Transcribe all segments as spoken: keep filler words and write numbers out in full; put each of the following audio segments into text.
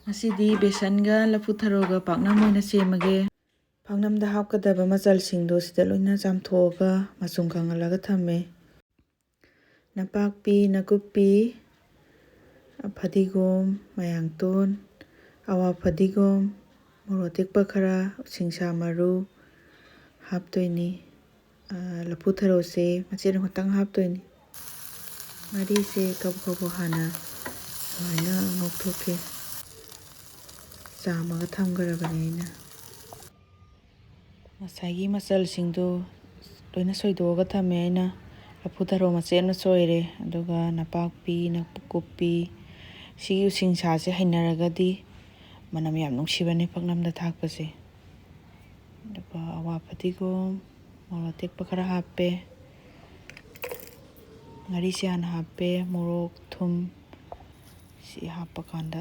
ꯉꯁꯤꯗꯤ ꯕꯦꯁꯟꯒ ꯂꯐꯨ ꯊꯔꯣꯒ ꯄꯥꯛꯅꯝ ꯑꯣꯏꯅ ꯁꯦꯝꯃꯒꯦ꯫ ꯄꯥꯛꯅꯝꯗ ꯍꯥꯞꯀꯗꯕ ꯃꯆꯜꯁꯤꯡꯗꯣ ꯁꯤꯗ ꯂꯣꯏꯅ ꯆꯥꯝꯊꯣꯛꯑꯒ ꯃꯆꯨꯝ ꯀꯪꯍꯜꯂꯒ ꯊꯝꯃꯦ꯫ ꯅꯄꯥꯛꯄꯤ, ꯅꯥꯀꯨꯞꯄꯤ, ꯐꯗꯤꯒꯣꯝ, ꯃꯌꯥꯡꯇꯣꯟ, ꯑꯋꯥ ꯐꯗꯤꯒꯣꯝ, ꯃꯣꯔꯣꯛ ꯑꯇꯦꯛꯄ ꯈꯔ, ꯎꯁꯤꯡꯁꯥ ꯃꯔꯨ ꯍꯥꯞꯇꯣꯏꯅꯤ꯫ ꯑ, ꯂꯐꯨ ꯊꯔꯣꯁꯦ ꯃꯆꯦꯠ ꯑꯃꯈꯛꯇꯪ ꯍꯥꯞꯇꯣꯏꯅꯤ꯫ ꯉꯥꯔꯤꯁꯦ ꯀꯕꯣꯛ ꯀꯕꯣꯛ ꯍꯥꯟꯅ ꯁꯨꯃꯥꯏꯅ ꯉꯧꯊꯣꯛꯀꯦ꯫ ꯆꯥꯝꯃꯒ ꯊꯝꯈ꯭ꯔꯕꯅꯦ ꯑꯩꯅ꯫ ꯉꯁꯥꯏꯒꯤ ꯃꯆꯜꯁꯤꯡꯗꯣ ꯂꯣꯏꯅ ꯁꯣꯏꯗꯣꯛꯑꯒ ꯊꯝꯃꯦ ꯑꯩꯅ꯫ ꯂꯐꯨ ꯊꯔꯣ ꯃꯆꯦꯠ ꯑꯃ ꯁꯣꯏꯔꯦ, ꯑꯗꯨꯒ ꯅꯄꯥꯛꯄꯤ, ꯅꯥꯀꯨꯞꯄꯤ, ꯁꯤꯒꯤ ꯎꯁꯤꯡꯁꯥꯁꯦ ꯍꯩꯅꯔꯒꯗꯤ ꯃꯅꯝ ꯌꯥꯝ ꯅꯨꯡꯁꯤꯕꯅꯦ ꯄꯥꯛꯅꯝꯗ ꯊꯥꯛꯄꯁꯦ꯫ ꯑꯗꯨꯒ ꯑꯋꯥ ꯐꯗꯤꯒꯣꯝ, ꯃꯣꯔꯣꯛ ꯑꯇꯦꯛꯄ ꯈꯔ ꯍꯥꯞꯄꯦ꯫ ꯉꯥꯔꯤꯁꯦ ꯍꯥꯟꯅ ꯍꯥꯞꯄꯦ, ꯃꯣꯔꯣꯛ, ꯊꯨꯝ꯫ ꯁꯤ ꯍꯥꯞꯄ ꯀꯥꯟꯗ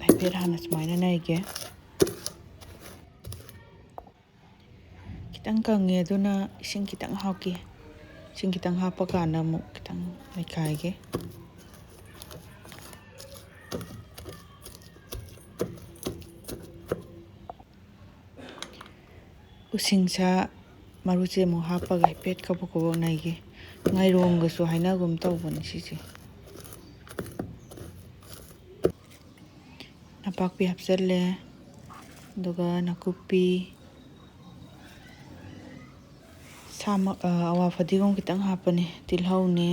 ꯍꯥꯏꯐꯦꯠ ꯍꯥꯟꯅ ꯁꯨꯃꯥꯏꯅ ꯅꯩꯒꯦ꯫ ꯈꯤꯇꯪ ꯀꯪꯉꯦ, ꯑꯗꯨꯅ ꯏꯁꯤꯡ ꯈꯤꯇꯪ ꯍꯥꯞꯀꯦ꯫ ꯏꯁꯤꯡ ꯈꯤꯇꯪ ꯍꯥꯞꯄ ꯀꯥꯟꯗ ꯑꯃꯨꯛ ꯈꯤꯇꯪ ꯅꯩꯈꯥꯏꯒꯦ꯫ ꯎꯁꯤꯡꯁꯥ ꯃꯔꯨꯁꯦ ꯑꯃꯨꯛ ꯍꯥꯞꯄꯒ ꯍꯥꯏꯐꯦꯠ ꯀꯕꯣꯛ ꯀꯕꯣꯛ ꯅꯩꯒꯦ꯫ ꯉꯥꯏꯔꯣꯡꯒꯁꯨ ꯍꯥꯏꯅꯒꯨꯝ ꯇꯧꯕꯅꯤ ꯁꯤꯁꯦ꯫ ꯅꯄꯥꯛꯄꯤ ꯍꯥꯞꯆꯜꯂꯦ, ꯑꯗꯨꯒ ꯅꯥꯀꯨꯞꯄꯤ, ꯁꯥ ꯃ-, ꯑ, ꯑꯋꯥ ꯐꯗꯤꯒꯣꯝ ꯈꯤꯇꯪ ꯍꯥꯞꯄꯅꯤ, ꯇꯤꯜꯍꯧꯅꯦ,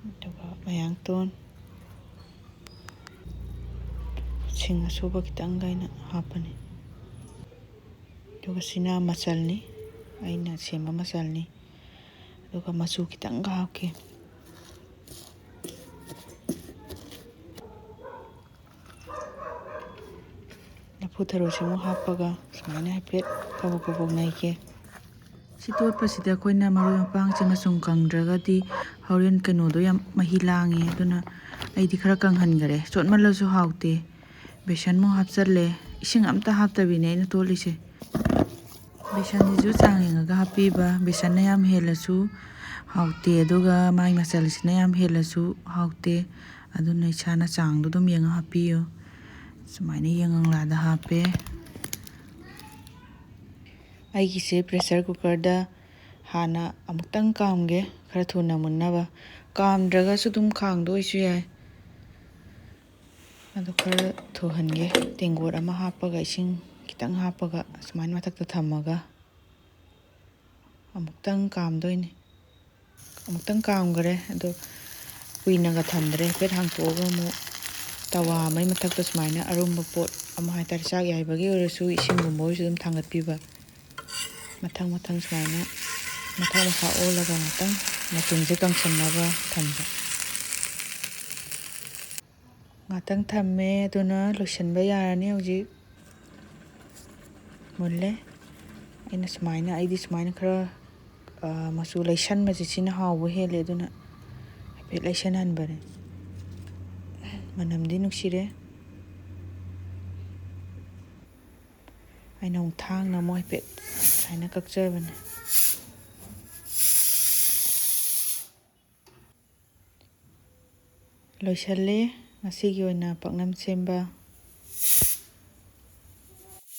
ꯑꯗꯨꯒ ꯃꯌꯥꯡꯇꯣꯟ, ꯁꯤꯡ ꯑꯁꯨꯕ ꯈꯤꯇꯪꯒ ꯑꯩꯅ ꯍꯥꯞꯄꯅꯤ꯫ ꯑꯗꯨꯒ ꯁꯤꯅ ꯃꯆꯜꯅꯤ, ꯑꯩꯅ ꯁꯦꯝꯕ ꯃꯆꯜꯅꯤ꯫ ꯑꯗꯨꯒ ꯃꯆꯨ ꯈꯤꯇꯪꯒ ꯍꯥꯞꯀꯦ꯫ ꯂꯐꯨ ꯊꯔꯣꯁꯤꯃꯨꯛ ꯍꯥꯞꯄꯒ ꯁꯨꯃꯥꯏꯅ ꯍꯥꯏꯐꯦꯠ ꯀꯕꯣꯛ ꯀꯕꯣꯛ ꯅꯩꯒꯦ꯫ ꯁꯤ ꯇꯣꯠꯄꯁꯤꯗ ꯑꯩꯈꯣꯏꯅ ꯃꯔꯣꯏ ꯃꯄꯥꯡꯁꯦ ꯃꯆꯨꯝ ꯀꯪꯗ꯭ꯔꯒꯗꯤ ꯍꯣꯔꯦꯟ ꯀꯩꯅꯣꯗꯣ ꯌꯥꯝ ꯃꯍꯤ ꯂꯥꯡꯉꯦ, ꯑꯗꯨꯅ ꯑꯩꯗꯤ ꯈꯔ ꯀꯪꯍꯟꯈꯔꯦ꯫ ꯆꯣꯠꯃꯜꯂꯁꯨ ꯍꯥꯎꯇꯦ꯫ ꯕꯦꯁꯟꯃꯨꯛ ꯍꯥꯞꯆꯜꯂꯦ꯫ ꯏꯁꯤꯡ ꯑꯝꯇ ꯍꯥꯞꯇꯕꯤꯅꯦ ꯑꯩꯅ ꯇꯣꯠꯂꯤꯁꯦ꯫ ꯕꯦꯁꯟꯁꯤꯁꯨ ꯆꯥꯡ ꯌꯦꯡꯉꯒ ꯍꯥꯞꯄꯤꯕ꯫ ꯕꯦꯁꯟꯅ ꯌꯥꯝ ꯍꯦꯜꯂꯁꯨ ꯍꯥꯎꯇꯦ, ꯑꯗꯨꯒ ꯃꯥꯏ ꯃꯆꯜꯁꯤꯅ ꯌꯥꯝ ꯍꯦꯜꯂꯁꯨ ꯍꯥꯎꯇꯦ꯫ ꯑꯗꯨꯅ ꯏꯁꯥꯅ ꯆꯥꯡꯗꯣ ꯑꯗꯨꯝ ꯌꯦꯡꯉ ꯍꯥꯞꯄꯤꯌꯨ꯫ ꯁꯨꯃꯥꯏꯅ ꯌꯦꯡꯉꯪꯂꯥꯗ ꯍꯥꯞꯄꯦ꯫ ꯑꯩꯒꯤꯁꯦ pressure cookerꯗ ꯍꯥꯟꯅ ꯑꯃꯨꯛꯇꯪ ꯀꯥꯝꯒꯦ, ꯈꯔ ꯊꯨꯅ ꯃꯨꯟꯅꯕ꯫ ꯀꯥꯝꯗ꯭ꯔꯒꯁꯨ ꯑꯗꯨꯝ ꯈꯥꯡꯗ ꯑꯣꯏꯁꯨ ꯌꯥꯏ꯫ ꯑꯗꯨ ꯈꯔ ꯊꯨꯍꯟꯒꯦ꯫ ꯇꯦꯡꯀꯣꯠ ꯑꯃ ꯍꯥꯞꯄꯒ, ꯏꯁꯤꯡ ꯈꯤꯇꯪ ꯍꯥꯞꯄꯒ, ꯁꯨꯃꯥꯏꯅ ꯃꯊꯛꯇ ꯊꯝꯃꯒ ꯑꯃꯨꯛꯇꯪ ꯀꯥꯝꯗꯣꯏꯅꯤ꯫ ꯑꯃꯨꯛꯇꯪ ꯀꯥꯝꯈꯔꯦ, ꯑꯗꯣ ꯀꯨꯏꯅꯒ ꯊꯝꯗ꯭ꯔꯦ꯫ ꯍꯥꯏꯐꯦꯠ ꯍꯥꯡꯇꯣꯛꯑꯒ ꯑꯃꯨꯛ ꯇꯋꯥ ꯑꯃꯒꯤ ꯃꯊꯛꯇ ꯁꯨꯃꯥꯏꯅ ꯑꯔꯨꯝꯕ ꯄꯣꯠ ꯑꯃ ꯍꯥꯏꯇꯥꯔꯦ, ꯆꯥꯛ ꯌꯥꯏꯕꯒꯤ ꯑꯣꯏꯔꯁꯨ, ꯏꯁꯤꯡꯒꯨꯝꯕ ꯑꯣꯏꯔꯁꯨ ꯑꯗꯨꯝ ꯊꯥꯡꯒꯠꯄꯤꯕ꯫ ꯃꯊꯪ ꯃꯊꯪ ꯁꯨꯃꯥꯏꯅ ꯃꯊꯛ ꯃꯈꯥ ꯑꯣꯜꯂꯒ ꯉꯥꯛꯇꯪ ꯃꯆꯨꯝꯁꯦ ꯀꯪꯁꯟꯅꯕ ꯊꯝꯕ꯫ ꯉꯥꯛꯇꯪ ꯊꯝꯃꯦ, ꯑꯗꯨꯅ ꯂꯣꯏꯁꯤꯟꯕ ꯌꯥꯔꯅꯤ ꯍꯧꯖꯤꯛ꯫ ꯃꯨꯜꯂꯦ꯫ ꯑꯩꯅ ꯁꯨꯃꯥꯏꯅ, ꯑꯩꯗꯤ ꯁꯨꯃꯥꯏꯅ ꯈꯔ, ꯑ, ꯃꯆꯨ ꯂꯩꯁꯟꯕꯁꯦ, ꯁꯤꯅ ꯍꯥꯎꯕ ꯍꯦꯜꯂꯦ, ꯑꯗꯨꯅ ꯍꯥꯏꯐꯦꯠ ꯂꯩꯁꯟꯍꯟꯕꯅꯦ꯫ ꯃꯅꯝꯗꯤ ꯅꯨꯡꯁꯤꯔꯦ꯫ ꯑꯩꯅ ꯑꯃꯨꯛ ꯊꯥꯡꯅ ꯑꯃꯨꯛ ꯍꯥꯏꯐꯦꯠ ꯁꯨꯃꯥꯏꯅ ꯀꯛꯆꯕꯅꯦ꯫ ꯂꯣꯏꯁꯜꯂꯦ ꯉꯁꯤꯒꯤ ꯑꯣꯏꯅ ꯄꯥꯛꯅꯝ ꯁꯦꯝꯕ꯫